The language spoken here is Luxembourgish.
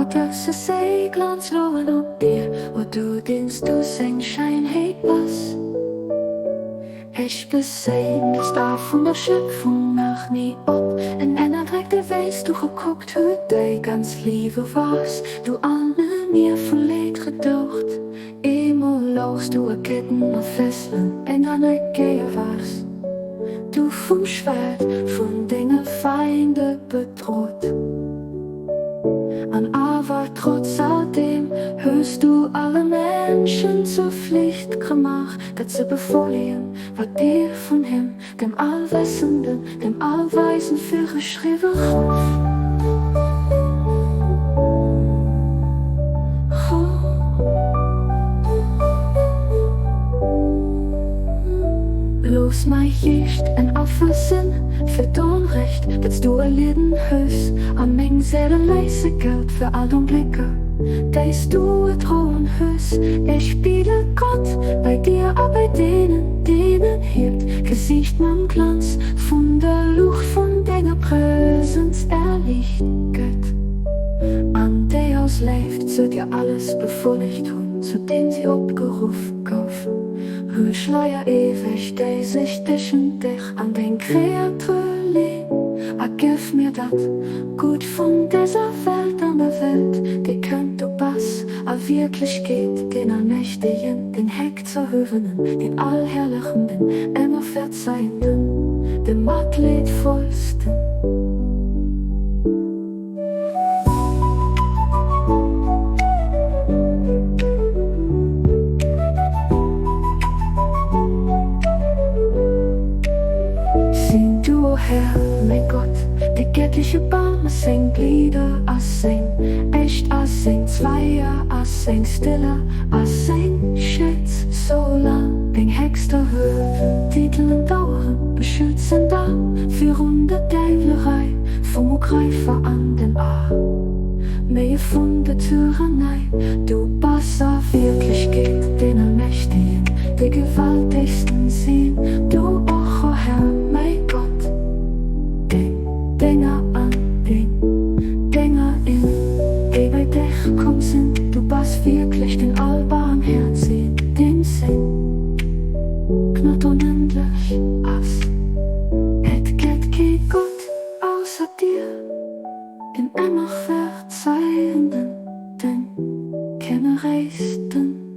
Dëse séi Glanz loen op dir, O du, deens du seng Scheinheet bass. Ech beséin de Star vun der Schöpfung nach ni op en ennerdréckte wéis du gekuckt huet déi ganz Liwe wars du an e Mier vu Leed gedoucht eemol louchs du a Ketten a Fesselen eng aner Kéier wars du vum Schwert vun denge Feinde bedrot. An awer trotz all deem hues du alle Menschen zur Flicht gemaach, dat se befollegen, wat dir vun him, dem Allwëssenden, dem Allweisen, virgeschriwwe gouf. Looss mei Geescht en Affer sinn fir d'Onrecht, dat s du erlidden hues, a meng Séil e Léisegeld fir all domm Blécker, déi s du erdroen hues. Ech biede Gott bei dir a bei deenen, deenen hiert Gesiicht mam Glanz vun der Luucht vun denger Präsenz erliicht gëtt, an déi aus Léift zu dir alles befollegt hunn, zu deem si opgeruff goufen. Ruech leier eweg déi sech dechen dech an deng Kreatur leen, a gëff mir dat Gutt vun dëser Welt an der Welt déi kënnt. Du bass a Wierklechkeet deen Allmächtegen, den Héchzerhuewenen, den Allherrlechen, den Ëmmerverzeienden, de Matleedvollsten. Sinn du, o Här, mäi Gott, de göttleche Bam a seng Blieder a seng Äscht a seng Zweiger a seng Stiller a seng Schëtz, soulaang deng héchst erhuewen Titelen daueren, beschützen da virun der Däiwlerei vum Ugräifer an den Arméie vun der Tyrannei. Du bass a Wierklechkeet deen Allmächtegen, dee Gewaltegsten, sinn du och, o Här, mäi Gott, deng Dénger an deng Déngerin, déi bei dech komm sinn. Du bass wierklech den Allbarmhäerzegen, deem seng Gnod onendlech ass. Et gëtt kee Gott ausser dir, den Emmerverzeihenden, den Generéisten.